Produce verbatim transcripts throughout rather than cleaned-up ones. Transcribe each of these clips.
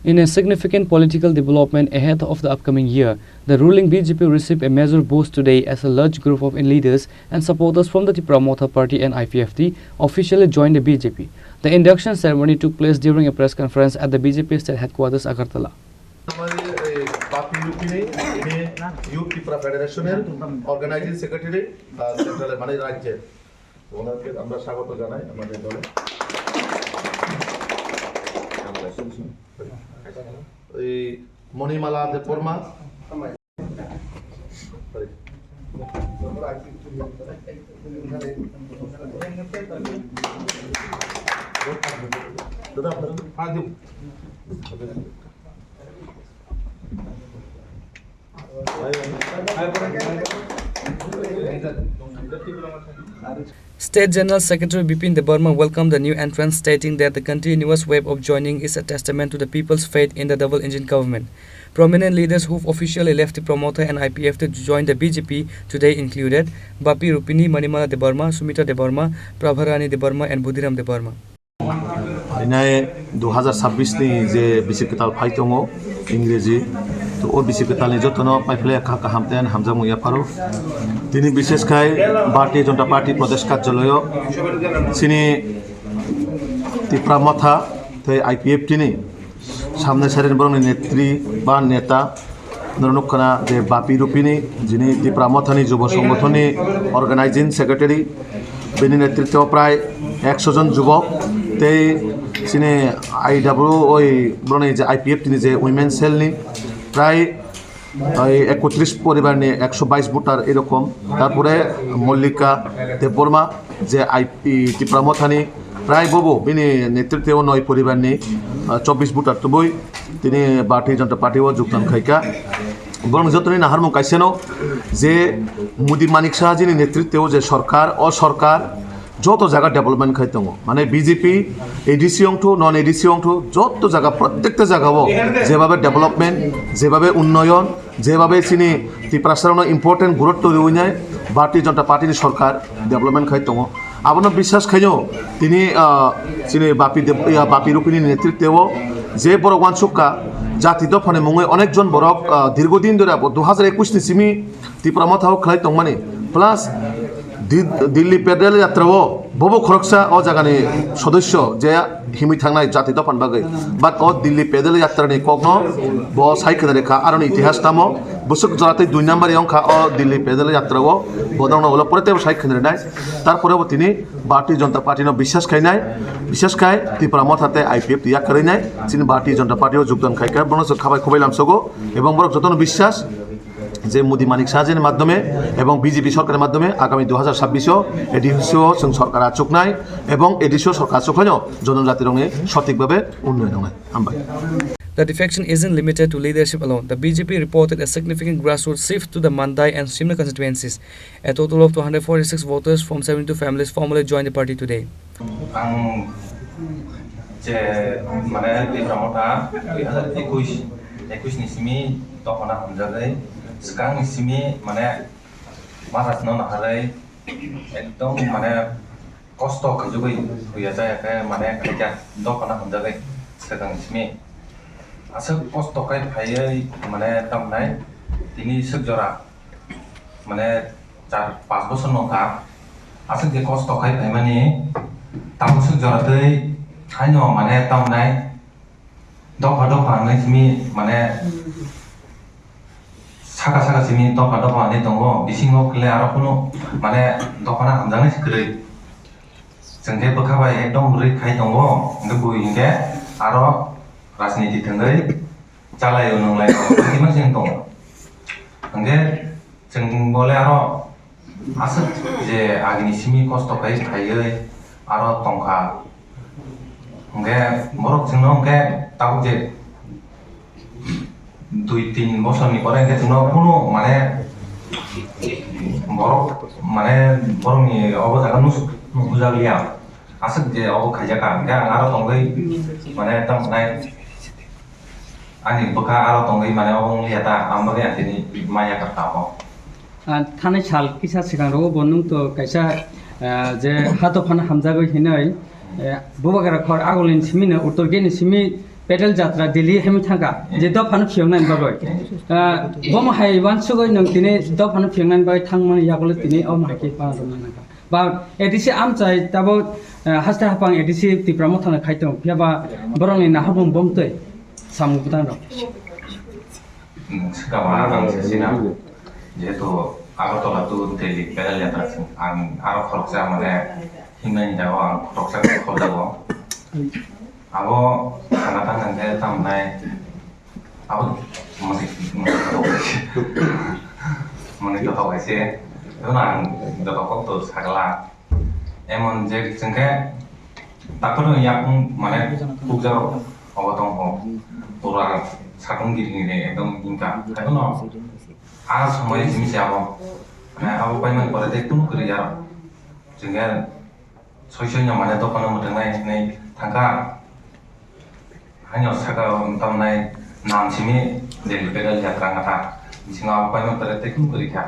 In a significant political development ahead of the upcoming year, the ruling B J P received a major boost today as a large group of leaders and supporters from the Tipra Motha Party and I P F T officially joined the B J P. The induction ceremony took place during a press conference at the B J P state headquarters, Agartala. Amari, eh, Bapi Rupini, ini Youth Tipra Federation-er Organizing Secretary, ah, Central-e, mane rajyer. ওনাকে আমরা স্বাগত জানাই আমাদের দলে। এই মণিমালা দেববর্মা। দাদা, আপনারা State General Secretary Bipin Debbarma welcomed the new entrants, stating that the continuous wave of joining is a testament to the people's faith in the double-engine government. Prominent leaders who've officially left the Tipra Motha and I P F T to join the B J P today included Bapi Rupini, Manimala Debbarma, Sumitra Debbarma, Prabharani Debbarma, and Budhiram Debbarma. Inai dui hazar sabbish ni je bisi kwtal phai tongo, Ingreji. To o bisi kwtal ni jotono paiphle kha kaham ten hamjakmung yapharo. Tini bishesh khai Bharatiya Janata Party Pradesh Karjalayo chini Tipra Motha tei I P F T ni samnai sari borokni netri ba neta Norok nukha na je Bapi Rupini, jini Tipra Mothani Jubo Songothonni Organizing Secretary, bini netritwo prai ekso jon jubok, tei chini I W oi boroni je I P F T ni je Women Cell ni prai oi ekotris poribar ni ekso bais voter erokom, tarpore Mollika Debbarma, je I P Tipra Mothani prai bobo bini netritwo noi poribar ni, ah, chobbish voter tubui tini Bharatiya Janata Party o jogdan khaikha. Borok jotoni naharmung kaisano je Modi Manik Saha jini netritwo je sorkar, o sorkar joto jaga development khai tongo. Mane B J P, A D C ongthu, non A D C ongthu, joto jaga, prottekta jaga o jebabe development, jebabe unnoyon, jebabe chini Tiprasarokno important gurutto riwinai Bharatiya Janata Party ni sorkar development khai tongo. Abono biswas khaino tini, ah, chini Bapi Deb-, ya, Bapi Rupini ni netritwo je borok wansukha jati dophani mungwi onek jon borok, ah, dirgo din dhori abo dui hazar ekush ni simi Tipra Motha o khlai tongmani. Plus Di-, Dilli Pedal Yatra o bobo khoroksa o jagani sodosyo je himwi thangnai jati dophani bagwi. But o Dilli Pedal Yatra ni kokno bo sai khna rekha, aroni itihas tamo bwswk jora tei dui number yongkha o Dilli Pedal Yatra o, bo dongno ulo pore teibo sai khna rinai. Tarpore bo tini Bharatiya Janata Party no biswas khainai, biswas khai Tipra Motha tei I P F T yak kwrwinai, chini Bharatiya Janata Party o jogdan khaikha, bono chwng khabai khubai lamsogo, ebong borok jotono biswas je Modi Manik Saha jini madhyome ebong B J P sorkarni madhyome agami dui hazar sabbish o A D C o chwng sorkar achuknai ebong A D C o sorkar achukhaino jonojatirokni sothik bhabe unnoyon wngnai. Hambai. The defection isn't limited to leadership alone. The B J P reported a significant grassroots shift to the Mandai and Simla constituencies. A total of two hundred forty-six voters from seventy-two families formally joined the party today. Ang je mane Tipra Motha dui hazar ekush, ekush ni simi dophano hamjagwi, swkang ni simi mane masasno naharwi ekdom mane kosto khaijagwi huya jaya khe mane khaikha dophano hamjagwi swkang ni simi. Aswk kosto khai phaiwi mane tamnai tini swk jora mane char panch bochor nongkha. Aswk je kosto khai phaimani tabuk swk jora twi haino mane tamnai dopha dopha hwnwi simi mane saka saka simi dopha dopha hwnwi tongo, bisingo kle aro kunu mane dophano hamjaknai se kwrwi. Chwng khe bwkha bai ekdom bwrwi khai tongo, hwnkhe bui hwnkhe aro rajniti thwngwi chalaio nwnglai tongo. Hwnkhe chwng bole aro aswk je agini simi kosto khai phaiwi aro tongkha. Hwnkhe borok chwngno hwnkhe tabuk je dui tin bosorni pore hwnkhe chwngno kunu mane borok mane borokni obo jaga nus-, nukjak liya. Aswk je obo khaijak kha, hwnkhe ang aro tongwi mane tamo nai ani bwkha aro tongwi mane obo wng liya ta, ang bagwi ang tini maya kha ta obo. Ah, thanai sal kisa swkang rogo bo nwng to kaisa, ah, je ha dophano hamjagwi hinwi, eh, Bubagra khor agulini simi no uttor gate ni simi Pedal jatra Delhi hemi thangkha, je dophano phiyoknani bagwi. Ah, bomo hai wansugwi nwng tini dophano phiyoknani bagwi thangmani yagulo tini omo hai khe pangrwkna nangkha. Ba A D C amchai tabuk, ah, haste haphang A D C Tipra Mothano khai tongo, phiya ba borokni naharmung bomtwi samung bwtang rok. Nwng swkang ang sasina, jehetu Agartala to Delhi pedal jatra sing, ang aro khoroksa mane himnani jaga ang khoroksa khobjago. Abo sana tang hwnkhe tamo nai abo mani mani to hawai se, mani to hawai se, joto ang joto kok to sagla. Emon je chwngkhe takhorno yakung mane khukjaro obo tongkho. Pura sakung giri giri ekdom himkha. Haikhe no a somoi simi se abo. Mane abo paimani pore tei kunu kwrwi ya. Chwngkhe soi soi no mane dophano mwthangwi hinwi thangkha. Haino saka o tamnai nam simi Delhi pedal jatra wngkha. Bisingo abo paimani pore tei kunu kwrwi kha.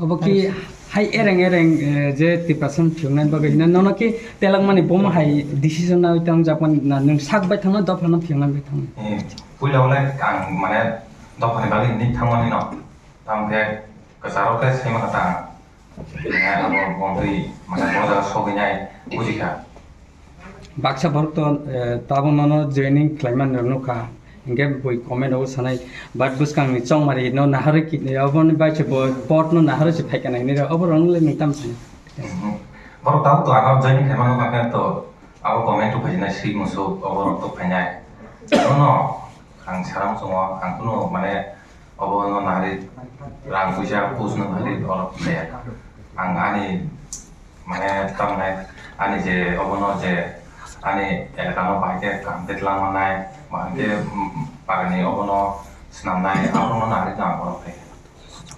Obo ki hai ereng ereng, eh, je Tiprasa phiyoknani bagwi hino nono ki telangmani bomo hai decision nawi tang jakmani na nwng sak bai thangno dophano phiyoknani bai thangno? Eh, puila wle ang mane dophani bagwi hinwi thangmani no. Tamo khe kwcharo khe saimanka ta ang. Mane abo bontwi mane bo jaga sogwi nai buji kha. Baksa borok to, eh, tabuk nono joining khlaimani rok nukha. Hinkhe bui comment rogo sanai, but bwskangni chongmari no naharwi ki-, oboni bai se bo board no naharwi se phaikha nai hinwi rw, obo rok le nwng tamo sani? Mhm. Borok tabuk to ano joining khlaimani nukha khe to abo comment rok phaijinai swi musuk, obo rok to phainai. Bono ang sana muchungo, ang kunu mane obo no nari rang puisa pus no nari oro kaya. Ang ani mane tamne ani je obo no je ani elaka no bahai khe kam betlang manai, bahai khe, mm, parani obo no snamnai, abo no nari tang oro kaya.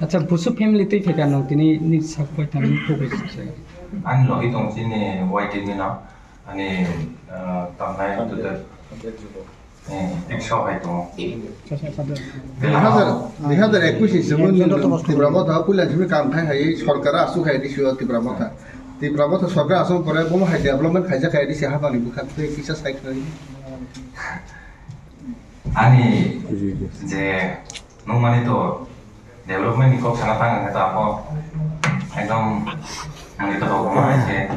Acha, busu family twi phaikha nwng tini ni sak bai tang ni khoboi se. Ani logi tong chini Y T ni no, ani, ah, tamnai tu te. Eh, ekso hai tongo. Dui hazar, dui hazar ekush ni simi Tipra Motha puila simi kam khai hai sorkar aswk hai disi o Tipra Motha. Tipra Motha sorkar aswk pore bomo hai development khaijak hai disi hapani bwkha tei kisa sai khai. Ani je nukmani to development ni kok sana tang khe to abo ekdom mani to kok ma hai se.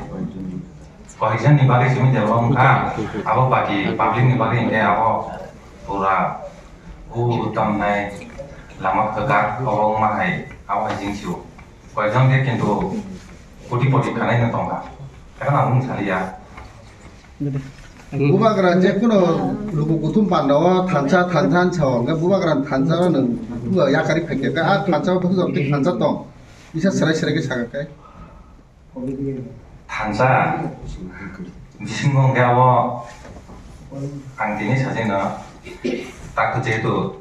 Koijakni bagwi simi develop wngkha, abo baki public ni bagwi hinkhe abo pura o tamnai lama kwchak obo wngma hai abo hai jing sio. Koijak khe kintu koti poti khanai no tongkha. Ekhon ang wng saliya. Bubagra je kuno luku kuthum panda o thansa thansa hinsa o, hwnkhe bubagra thansa o nwng yakari phaikhe, a thansa o bwswk thansa tong, isa serai serai khe sakha khe. Thansa bisingo hwnkhe abo ang tini sajeno tak jehetu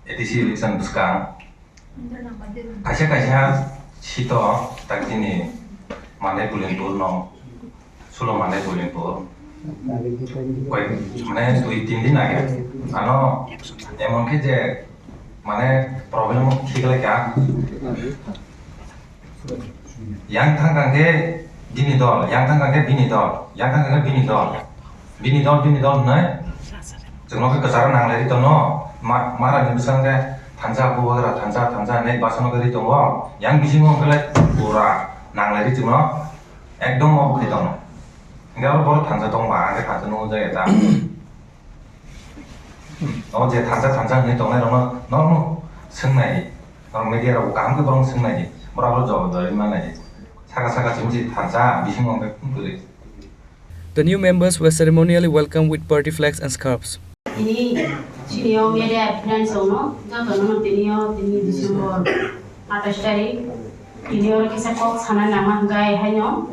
A D C election bwskang kaisa kaisa seat o tak chini Mandai Bulinpur no, Sulo Mandai Bulinpur koi mane dui tin din age ano emon khe je mane problem o thik lai kha. Yang thang thang khe bini dol, yang thang thang khe bini dol, yang thang thang khe bini dol, bini dol, bini dol hwnwi chwngno khe kwcharo nang lai ri tongno. Ma-, mara ni bwskango khe thansa, bubagra thansa, thansa hinwi bwskango khe ri tongo. Yang bisingo hwnkhe lai pura nang lai ri chwngno ekdom obo khai tongo. Hwnkhe abo borok thansa tongba, ang khe thansa nukjak ya ta. O je thansa thansa hinwi tongnai rokno norokno swngnai di. Norok media rok kaham khe borokno swngnai di. Borok abo jawab doi manai di. Saka saka chumsi thansa bisingo hwnkhe kwrwi. The new members were ceremonially welcomed with party flags and scarves. Tini chini o media friends rokno joto no tini o tini December atais tarik. Tini oro kisa kok sana nangma hwnkhe haino.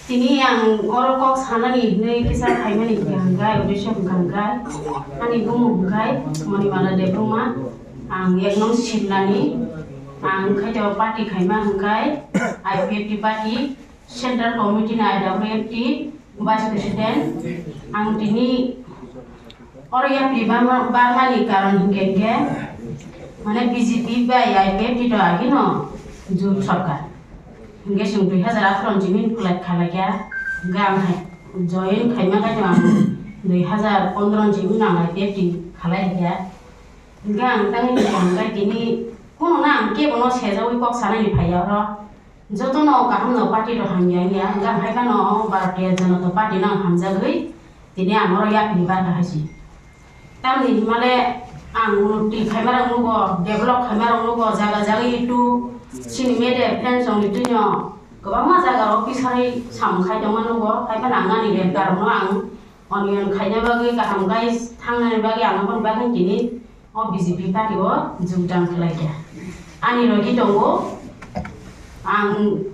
Tini ang oro kok sanani hinwi kisa phaimani hwnkhe hwnkhe uddesho hwnkhe hwnkhe ani bumu hwnkhe Monimala Debbarma. Ang ek nong Simlani. Ang khaito party khaima hwnkhe I P F T party, Central Committee ni I W F T Vice President. Ang tini oro yapri bama-, bamani karon hwnkhe hwnkhe, mane B J P bai I P F T to agino jut sorkar. Hwnkhe chwng dui hazar atharo ni simi collect khalai kha, hwnkhe ang hai Join khaima khe ang dui hazar pondro ni simi nang I P F T khalai kha. Hingke ang tangni kaham khe tini kuno na ang kebo no sejawi kok sanani phaiya oro. Joto no kaham no party rok hamya wngya, hingke ang hai phano Bharatiya Janata Party no ang hamjagwi tini ang oro yapri barkha hai si. Tamni himale ang unnoti khaimarok nugo, develop khaimarok nugo, jaga jaga itu chini media friends rokni twino kwbangma jaga rok pisari samung khai tongma nugo, hai phano ang ani red card rokno ang onion khaina bagwi, kaham khai thangnani bagwi ang aboni bagwi tini o B J P party o jogdan khlai kha. Ani logi tongo ang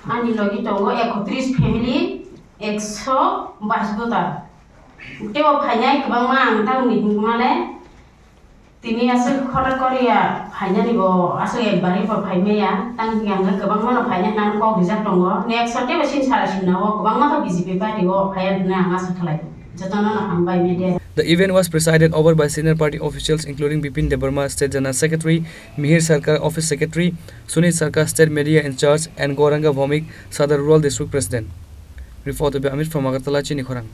Ani logi tongo ekotris family, ekso bais voter. Tei o phainai kwbangma ang tamni himale tini aswk Khotar Korea phainani bo aswk ekbar bo phaimaya, tang hingke ang kwbangma no phainai hinwi kok rijak tongo. Next o teibo sini sara simna o kwbangma khe B J P party o phaiya hinwi ang asa khlai. Jotono no hambai media. The event was presided over by senior party officials including Bipin Debbarma, State General Secretary, Mihir Sarkar, Office Secretary, Sunit Sarkar, State Media in Charge, and Gauranga Bhowmik, Sadar Rural District President. Report by Amit from Agartala, Chini Khorang.